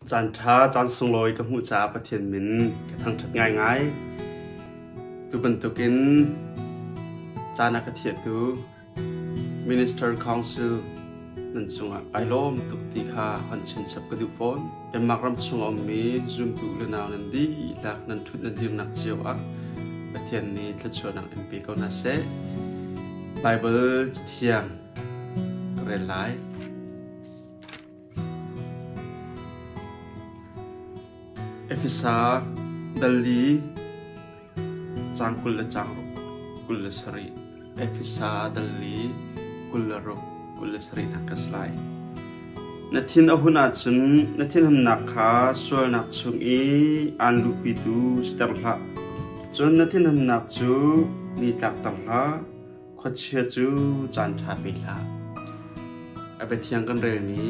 Caan ṭha, caan sunglawi ka hmuh caah Pathian min ka thangṭhat ngaingai. Tu bantukin caan a ka thiahtu Minister Council nan cungah kai lawm tuk ti kha kan chimchap ka duh fawn. Denmark ram chung a ummi zumtu le nau nan dihlak nan ṭhut nan dirnak cio ah Pathian nih thluachuahnak in pe ko hna seh. Baibal Cathiang ka rel lai. Efesa dal li caang 20 le caang 27 Efesa dal li 26 27 nak ka si lai. Na thin a hun ahcun na thinhunnak kha sualnak chung i aan luhpitu siter hlah. Cun na thinhunnak cu ni tlakter hlah. Khuachia cu caanṭha pe hlah. A biathiang kan relmi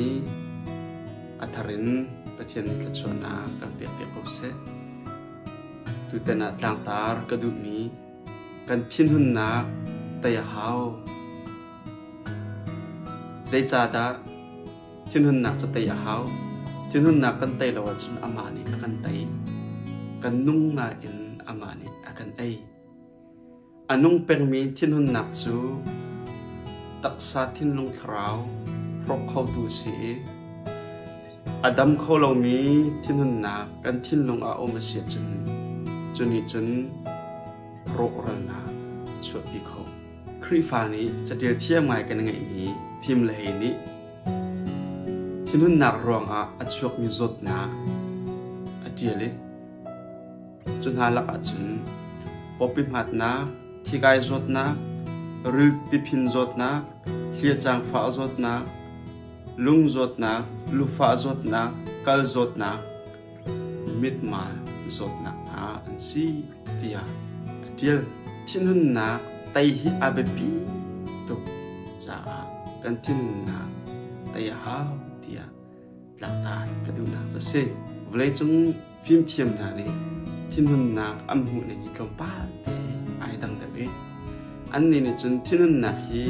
a thar in Pathian nih thluachuahnak kan pekpiak ko seh. Tutan ah tlangtar ka duhmi kan thinhunnak tei a hau. Zeicahdah thinhunnak cu tei a hau? Thinhunnak kan tei lo ahcun amah nih a kan tei. Kan nung nain amah nih a kan ei. A nung pengmi thinhunnak cu taksa thinlung thlarau hrawk khotu a si i a dam kho lomi thinhunnak kan thinlung ah a um a si ahcun cu nih cun rawhralnak a chuahpi kho. Khrihfa nih catial thiam ngai kan ngeihmi thim le hei nih thinhunnak ruangah a chuakmi zawtnak a ṭial i Cu hna lakah cun pawpi hmatnak, thikai zawtnak, rilpiphin zawtnak, hliacang fah zawtnak, lung zawtnak, lufah zawtnak, kal zawtnak, mitmal zawtnak hna an si tiah a ṭial. Thinhunnak tei hi a biapi tuk caah kan thinhunnak tei a hau tiah tlangtar ka duhnak cu a si. Vawleicung fimthiam hna nih thinhunnak an hmuhning hi tlawmpal te ai dang deuh i annih nih cun thinhunnak hi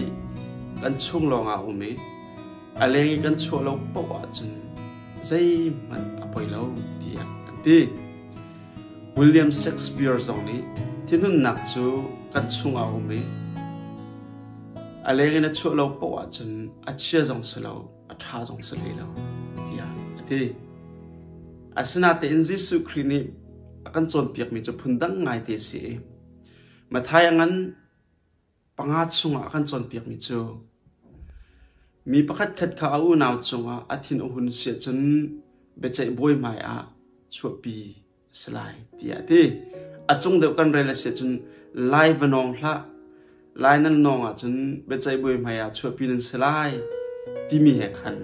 kan chung lawngah a um i a leng i kan chuah lo paoh ahcun zeihmanh a poi lo tiah an ti. William Shakespeare zong nih thinhunnak cu kan chungah a um i a leng in a chuah lo paoh ahcun a chia zong si lo a ṭha zong si hlei lo tiah a ti. Asinain Jesuh Khrih nih a kan cawnpiakmi cu phundang ngaite a si i Matthai a ngan panga chungah a kan cawnpiakmi cu mi pakhatkhat kha a unau cungah a thin a hun si ahcun biaceih bawi hmaiah chuahpi a si lai tiah a ti. A cung deuh kan rel a si ahcun lai va nawng hlah, lai nan nawng ahcun biaceih bawi hmaiah chuahpi nan si lai timi he khan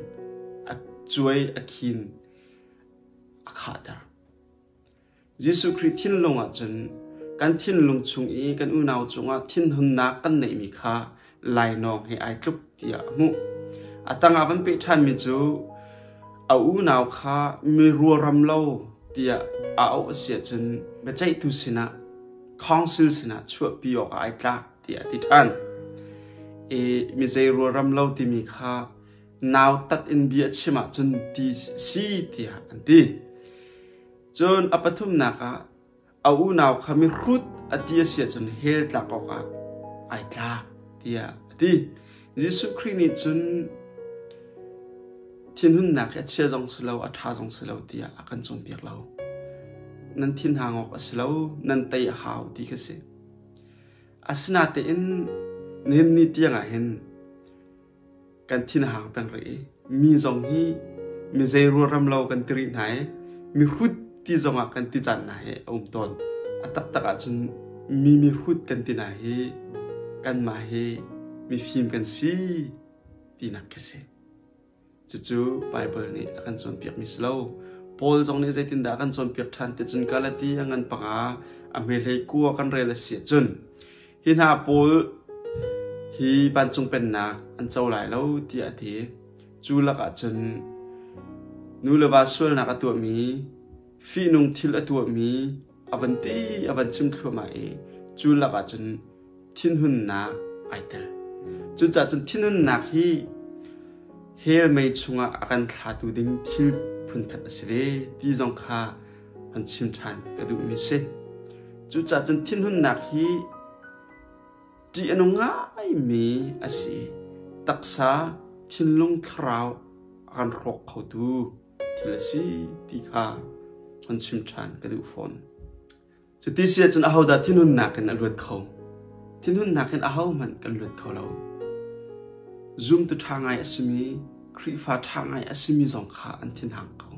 a cuai a khin a khahter. Jesuh Khrih thinlung ahcun kan thinlung chung i kan unau cungah thinhunnak kan neihmi kha lainawng he ai tluk tiah a hmuh. A tangah van peh ṭhanmi cu a unau kha mi ruaram lo tiah a auh a si ahcun biaceihtu sinah council sinah chuahpi awkah ai tlak tiah a ti ṭhan. I mi zei ruaram lo timi kha nautat in bia chim ahcun ti si tiah an ti. Cun a pathumnak ah a unau kha mihrut a ti a si ahcun hell tlak awkah ai tlak tiah a ti. Jesuh Khrih nih cun thinhunnak hi a chia zong si lo, a ṭha zong si lo tiah a kan cawnpiak lo. Nan thinhang awk a si lo, nan tei a hau ti kha si. Asinain nihin ni tiang ah hin kan thin a hang peng rih i mi zong hi mi zei ruaram lo kan ti rih hna i mihrut ti zongah kan ti caan hna hi a um tawn. A taktak ahcun mi mihrut kan ti hna hi kanmah hi mifim kan si tinak khi si. Cucu Baibal nih a kan cawnpiakmi si lo. Paul zong nih zeitindah a kan cawnpiak ṭhan ti cun Galati a ngan panga a hmehlei kua kan rel a si ahcun Hi hna pawl hi vancung pennak an co lai lo tiah a ti. Cu lakah cun nu le va sualnak a tuahmi, fihnung thil a tuahmi a van ti a van chim thluahmah i cu lakah cun thinhunnak ai tel. Cucaah cun thinhunnak hi Hell mei chungah a kan thlatu ding thil phunkhat a si ve ti zong kha han chim ṭhan ka duhmi si. Cucaah cun thinhunnak hi ṭih a nung ngaimi a si. Taksa, thinlung, thlarau a kan hrawk khotu thil a si ti kha hun chim ṭhan ka duh fawn. Cuti si ahcun ahodah thinhunnak in a luat kho? Thinhunnak in ahohmanh kan luat kho lo. Zumtu ṭha ngai a simi, Khrihfa ṭha ngai a simi zong kha an thinhang ko.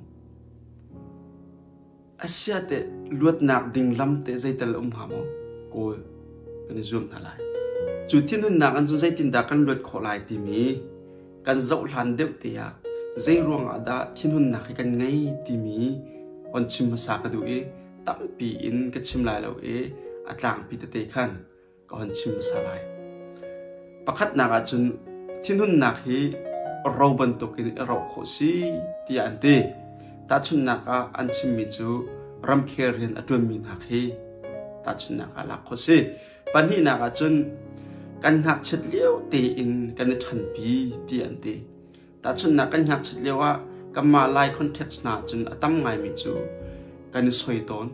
Asia teh luatnak ding lam teh zeital a um hnga maw? Kawl kan i zuam hna lai. Cu thinhunnak in cun zeitindah kan luat khawh lai timi kan zoh hlan deuh te ah zei ruangah dah thinhunnak hi kan ngei timi on chim hmasa ka duh i tampi in ka chim lai lo i a tlangpi tete khan ka hon chim hmasa lai. Pakhatnak ah cun thinhunnak hi ro bantukin i roh khawh si tiah an ti. Tahchunhnak ah an chimmi cu ramkhel rian a ṭuanmi hna khi tahchunhnak ah lak khawh si. Pahnihnak ah cun kan ngakchiat lio tein kan i ṭhanpi tiah an ti. Tahchunhnak kan ngakchiat lio ah kanmah Lai context hna cun a tam ngaimi cu kan i soi tawn.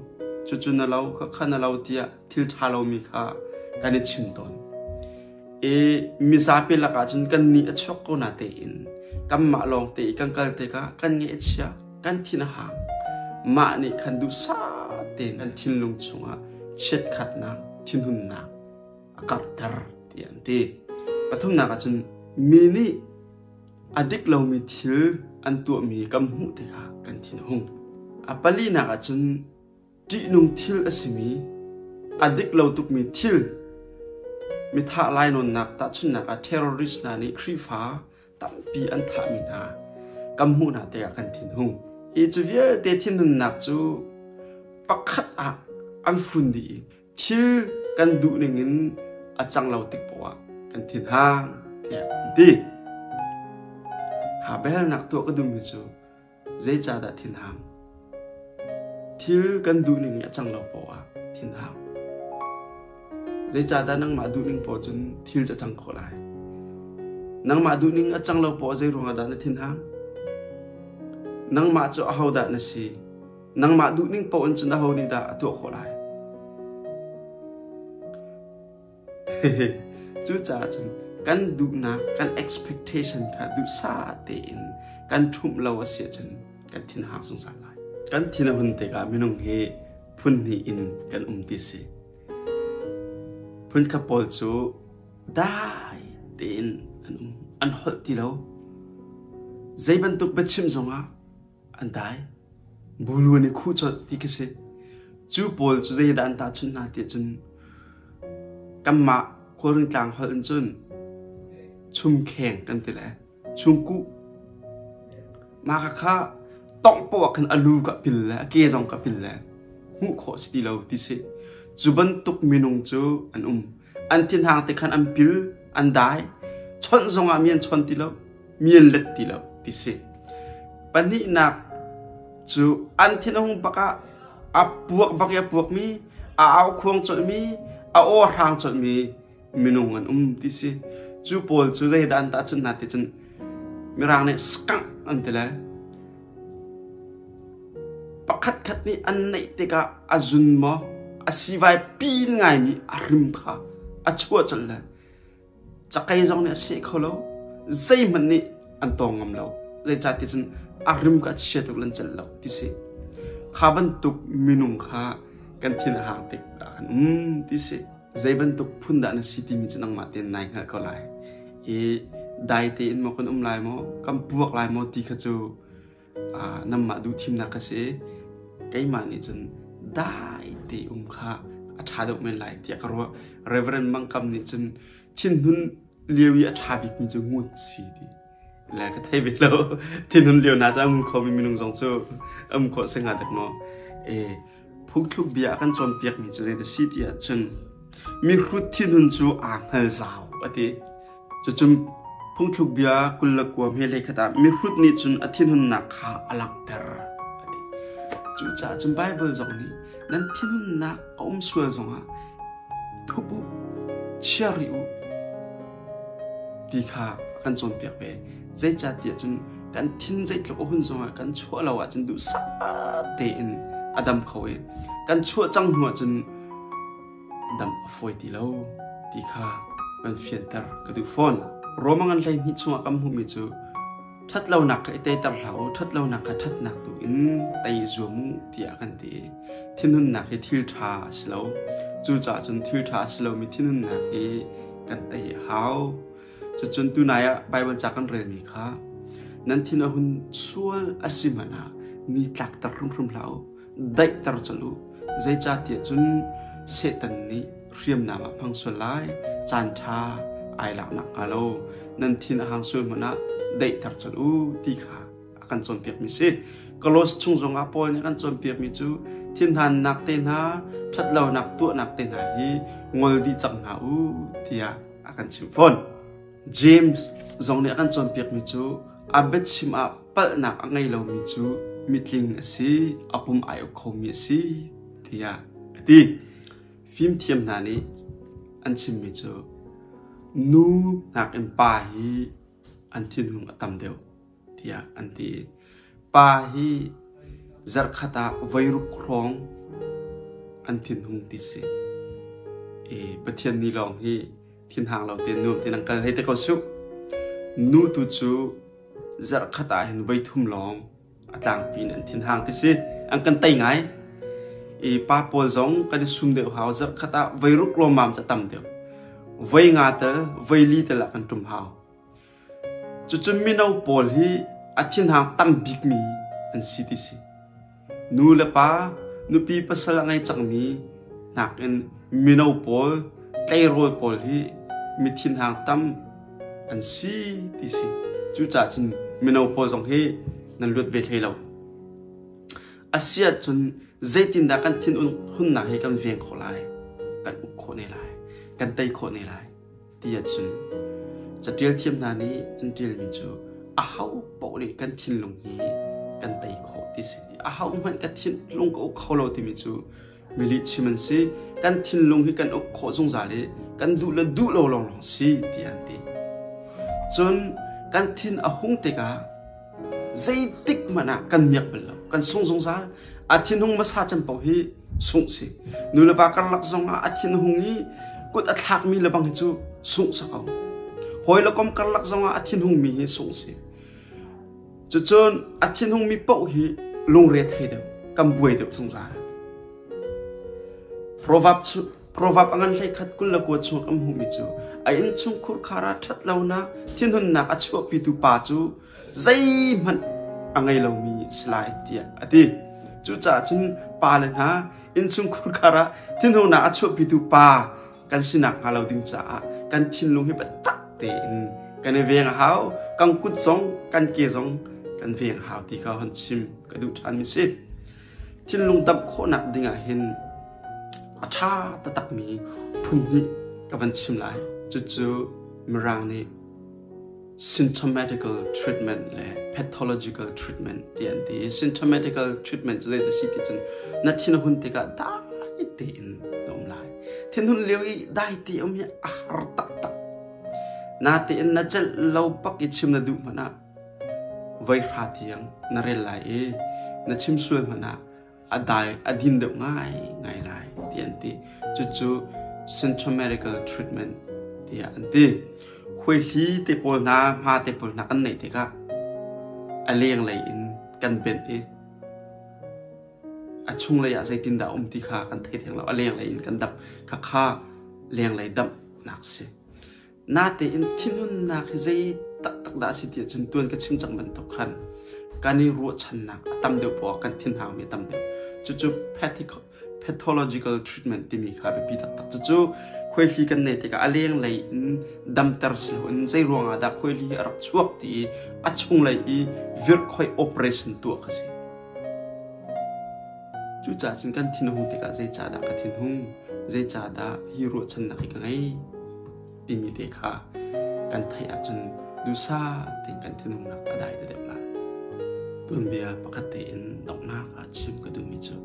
Cucu na lo, khakha na lo tiah thil ṭha lomi kha kan i chim tawn. I mizapi lakah cun kan nih a chuak ko na tein kanmah lawng te i kan kal tikah kan ngeih a chia, kan thin a hang. Mah nih khan duhsah tein kan thinlung chungah chiatkhatnak, thinhunnak a karhter tiah an ti. Pathumnak ah cun mi nih a dik lomi thil an tuahmi kan hmuh tikah kan thin a hung. A palinak ah cun ṭihnung thil a simi, a dik lo tukmi thil, mithah lainawnnak tahchunhnak ah terrorist hna nih Khrihfa tampi an thahmi hna kan hmuh hna tikah kan thinhung. Hi cu vialte thinhunnak cu pakhat ah an fun dih i thil kan duh ning in a cang lo tik poah ah kan thinhang tiah an ti. Kha biahalnak tuah ka duhmi cu zeicahdah thinhang? Thil kan duh ning in a cang lo poah ah thinhang. Zeicahdah nangmah duh ning poah cun thil cu a cang khawh lai? Nangmah duh ning a cang lo poah zei ruangah dah na thinhang? Nangmah cu ahodah na si? Nangmah duhning paoh in cun aho nih dah a tuah khawh lai? Cucaah cun kan duhnak, kan expectation kha duhsah tein kan ṭhumh lo a si ahcun kan thin a hang zungzal lai. Kan thin a hun tikah minung hi phun hnih in kan um ti si. Phunkhat pawl cu dai tein an um, an holh ti lo. Zei bantuk biachim zongah an dai. Bulu an i khuh colh ti khi si. Cu pawl cu zeidah an tahchunh hna tiah cun kanmah Khualring tlang holh in cun chumkheng kan ti le chungkuh. Mah kha kha tongh poah khan a lu ka pil le a ke zong ka pil le hmuh khawh si ti lo ti si. Cu bantuk minung cu an um. An thinhang te khan an pil, an dai. Chawnh zongah mi an chawn ti lo. Mi an let ti lo ti si. Pahnihnak cu an thin a hung bak ah a puak bak i a puakmi, a au khuang colhmi, a aw a hrang colhmi minung an um ti si. Cu pawl cu zeidah an tahchunh hna ti cun Mirang nih skunk an ti le pakhatkhat nih an neih tikah a zun maw a sivai pin ngaimi a rim kha a chuah colh le Cakei zong nih a seh kho lo. Zeihmanh nih an tawng ngam lo. Zeicahtiah cun a rim kha a chia tuk le an celh lo ti si. Kha bantuk minung kha kan thin a hang tik ah khan um ti si. Zei bantuk phun dah na si timi cu nangmah tein nai hngalh ko lai. I dai tein maw kan um lai maw, kan puak lai maw ti kha cu nangmah duh thimnak ka si. Keimah nih cun dai te um kha a ṭha deuh men lai tiah ka ruah. Reverend Mang Kam nih cun thinhun lio i a ṭha bikmi cu ngut si ti. Le ka thei ve lo. Thinhun lio na cu a ngu khomi minung zong cu um khawh si hnga dek maw. E, phungthluk bia a kan cawnpiakmi cu zei si ti ahcun mihrut thinhun cu aa hngal zau a ti. Cucun phungthluk bia 29 he hlei ah mihrut nih cun a thinhunnak kha a langhter a ti. Cucaah cun Baibal zong nih nan thinhunnak a um sual zongah thup u, chia rih u ti kha a kan cawnpiak ve. Zeicahtiah cun kan thin zeitluk a hun zongah kan chuah lo ahcun duhsah tein a dam kho i kan chuah cang hnu ahcun dam a fawi ti lo ti kha kan fianter ka duh fawn. Rome ngan 12 chungah kan hmuhmi cu ṭhatlonak kha i teiter hlah u, ṭhatlonak kha ṭhatnak tu in tei i zuam u tiah kan ti. Thinhunnak hi thil ṭha a si lo. Cucaah cun thil ṭha a si lomi thinhunnak hi kan tei a hau. Cucun tunai ah Baibal ca kan relmi kha nan thin a hun sual a si hmanh ah ni tlakter hrimhrim hlah u, daihter colh u. Zeicahtiah cun Satan nih hriamnam ah hmang sual lai, caan ṭha ai lak nakhnga lo nan thin a hang sual hmanh ah daihter colh u ti kha a kan cawnpiakmi si. Kolos chung zongah Paul nih a kan cawnpiakmi cu thinhannak te hna, ṭhatlonak tuahnak te hna hi ngol dih cang hna u tiah a kan chimh fawn. James zong nih a kan cawnpiakmi cu a biachim ah palhnak a ngei lomi cu mitling a si, a pum ai uk khomi a si tiah a ti. Fimthiam hna nih an chimmi cu nu nakin pa hi an thinhung a tam deuh tiah an ti. Pa hi zarhkhat ah voiruk hrawng an thinhung ti si. I Pathian ni lawng hi thinhang lo tein nuam tein an kal hei te ko suh. Nu tu cu zarhkhat ah hin voithum lawng a tlangpi in an thinhang ti si. An kan tei ngai. I pa pawl zong kan i sum deuh hau. Zarhkhat ah voiruk lawmmam cu a tam deuh. Voi nga tel, voi li tel ah kan ṭum hau. Cucun mino pawl hi a thinhang tam bikmi an si ti si. Nu le pa, nupi pasal a ngei cangmi nakin mino pawl, tleirawl pawl hi mi thinhang tam an si ti si. Cucaah cun mino pawl zong hi nan luat ve hlei lo. A si ahcun zeitindah kan thinhunnak hi kan veng khawh lai, kan uk khawh ne lai, kan tei khawh ne lai? Ti ahcun caṭial thiam hna nih an ṭialmi cu aho paoh nih kan thinlung hi kan tei khawh ti si. Ahohmanh ka thinlung ka uk kho lo timi cu mi lihchim an si. Kan thinlung hi kan uk khawh zungzal i kan duh le duh lo lawnglawng si ti an ti. Cun kan thin a hung tikah zeitik hmanh ah kan miak bal lo. Kan sung zungzal. A thinhung hmasa cem paoh hi sungh si. Nu le va karlak zongah a thinhung i kut a thlakmi le bang hi cu sungh si ko. Hawi le kom karlak zongah a thinhungmi hi sungh si. Cucun a thinhungmi paoh hi lungre thei deuh, kan buai deuh zungzal. Proverb cu Proverb a ngan 11 29 chung kan hmuhmi cu a innchung khurkhar ah ṭhatlonak, thinhunnak a chuahpitu pa cu zeihmanh a ngei lomi a si lai tiah a ti. Cucaah cun pale hna innchungkhur khar ah thinhungnak a chuahpitu pa kan si nakhnga lo ding caah kan thinlung hi biatak tein kan i veng a hau. Kan kut zong kan ke zong kan veng a hau ti kha hon chim ka duh ṭhanmi si. Thinlung damh khawhnak ding ah hin a ṭha taktakmi phun hnih ka van chim lai. Cucu Mirang nih symptomatical treatment le pathological treatment ti an ti. Symptomatical treatment cu zei si ti cun na thin a hun tikah dai tein na um lai. Thinhun lio i dai te um hi a har taktak. Natein na celh lo pak i chim na duh hmanh ah voi hra tiang na rel lai i na chim sual hmanh ah a dai a din deuh ngai ngai lai ti an ti. Cucu symptomatical treatment tiah an ti. Khuaihli te pawl hna, hma te pawl hna kan neih tikah a lenglei in kan benh i a chunglei ah zeitindah a um ti kha kan thei theng lo. A lenglei in kan damh. Khakha lenglei damhnak si. Natein thinhunnak hi zei taktak dah a si ti ahcun tuan ka chim cang bantuk khan kan i ruahchannak a tam deuh poah kan thinhangmi a tam deuh. Cucu pathological treatment timi kha a biapi taktak. Cucu khuaihli kan neih tikah a lenglei in damter si loin zei ruangah dah khuaihli hi a rak chuak ti i a chunglei i virhkhawih operation tuah kha si. Cucaah cun kan thinhung tikah zeicahdah ka thinhung, zeicahdah hi ruahchannak hi ka ngei timi te kha kan theih ahcun duhsah tein kan thinhungnak a dai te deuh lai. Tuanbia pakhat tein donghnak ah chim ka duhmi cu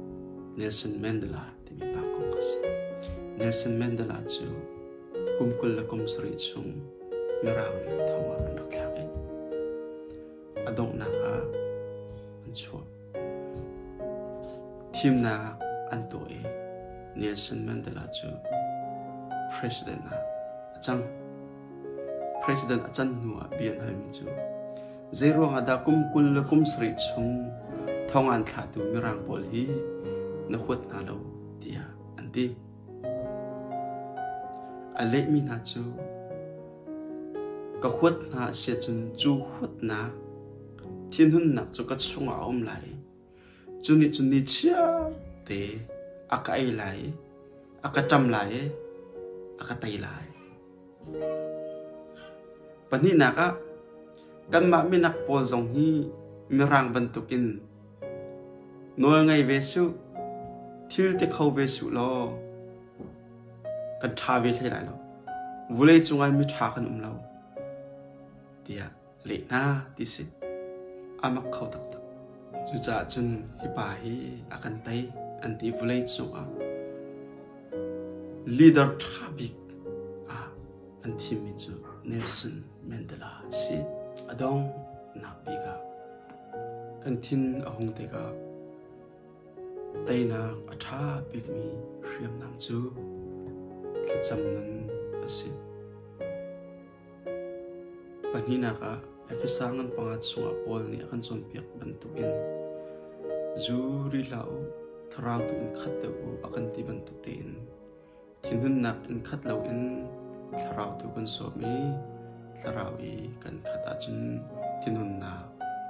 Nelson Mandela timi pa kong a si. Nelson Mandela cu kum 27 chung Mirang nih thong ah an rak thlak. donghnak ah an chuah. Thimnak an tuah i Nelson Mandela cu president ah a cang. President a can hnu ah bia an halmi cu zeiruang ah dah kum 20 le kum 70 chung thong an thlatu Mirang pawl hi na huat hna lo tiah an ti. A lehmi hna cu ka huat hna a si ahcun cu huatnak thinhunnak cu ka chungah a um lai i cu nih cun ni chiarte a ka ei lai i a ka ṭam lai i a ka tei lai. Pahnihnak ah kanmah minak pawl zong hi Mirang bantukin nawl ngei ve suh, thil ti kho ve suh law kan ṭha ve hlei lai lo. Vulei cungah miṭha kan um lo tiah leh hna ti si. A mak kho taktak. Cucaah cun hi pa hi a kan tei an ti vulei cungah leader ṭha bik ah an thimmi cu Nelson Mandela a si. A donghnak bik ah kan thin a hung tikah teinak a ṭha bikmi hriamnam cu thlacam nun a si. Pahnihnak ah Efesa ngan panga chungah Paul nih a kan cawnpiak bantukin zu ri hlah u, thlarau tu in khat deuh u a kan ti bantuk tein thinhunnak in khat loin thlarau tu kan sawm i thlarau i kan khat ahcun thinhunnak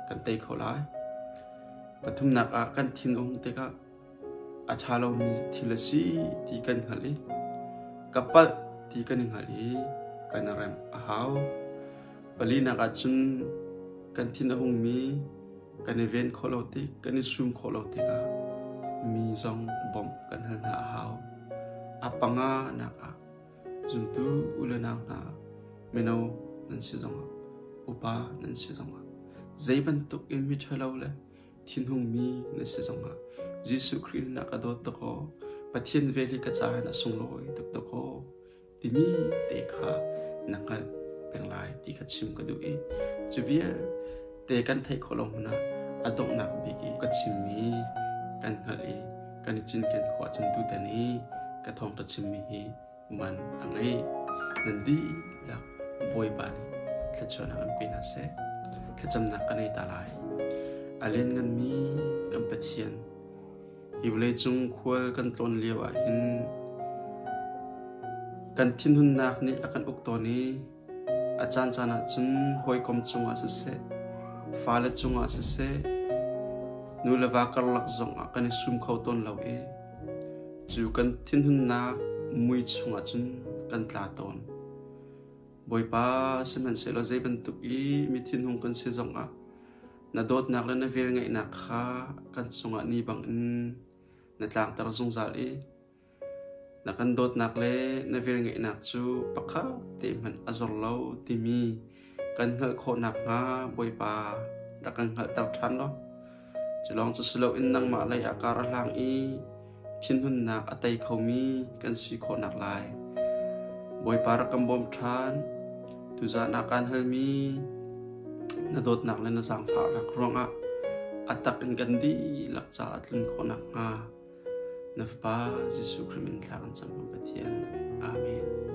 kan tei kho lai. Pathumnak ah kan thin a hung tikah a ṭha lomi thil a si ti kan hngalh i ka palh ti kan i hngalh i kan i remh a hau. Palinak ah cun kan thin a hungmi kan i ven khawh lo tik, kan i sum khawh lo tikah mi zong bawmh kan hal hna a hau. A panganak ah zumtu u le nau hna mino nan si zongah upa nan si zongah zei bantuk in mi ṭhalo le thinhungmi na si zongah Jesuh Khrih na ka dawt dakaw Pathian vel hi ka caah a sunglawi tuk dakaw timi te kha na hngalh peng lai ti kha chim ka duh i cu vialte kan theih khawh lo hmun ah a donghnak bik i ka chimmi kan hngalh i kan i cinken khawh ahcun tutan i ka thawngṭha chimmi hi man a ngei. Nan dihlak Bawipa nih thluachuahnak an pe hna seh. Thlacamnak ka nei ta lai. A liannganmi kan Pathian, hi vawleicung khual kan tlawn lio ah hin kan thinhunnak nih a kan uk tawn i a caancaan ah cun hawikom cungah siseh, fale cungah siseh, nu le va karlak zongah kan i sum kho tawn lo i Cu kan thinhunnak mui chungah cun kan tla tawn. Bawipa, sihmanhsehlaw zei bantuk i mi thinhung kan si zongah na dawtnak le na velngeihnak kha kan cungah ni bangin na tlangter zungzal i na kan dawtnak le na velngeihnak cu pakhat te hmanh a zor lo timi kan hngalh khawh nakhnga Bawipa rak kan hngalhter ṭhan law Cu lawng cu si loin nangmah lei ah kar a hlang i thinhunnak a tei khomi kan si khawh naklai Bawipa rak kan bawm ṭhan. Tuzan ah kaan halmi na dawtnak le na zaangfahnak ruangah a tak in kan dihlak caah tlun khawh nakhnga na Fapa Jesuh Khrih min thla kan cam kan Pathian. Amen.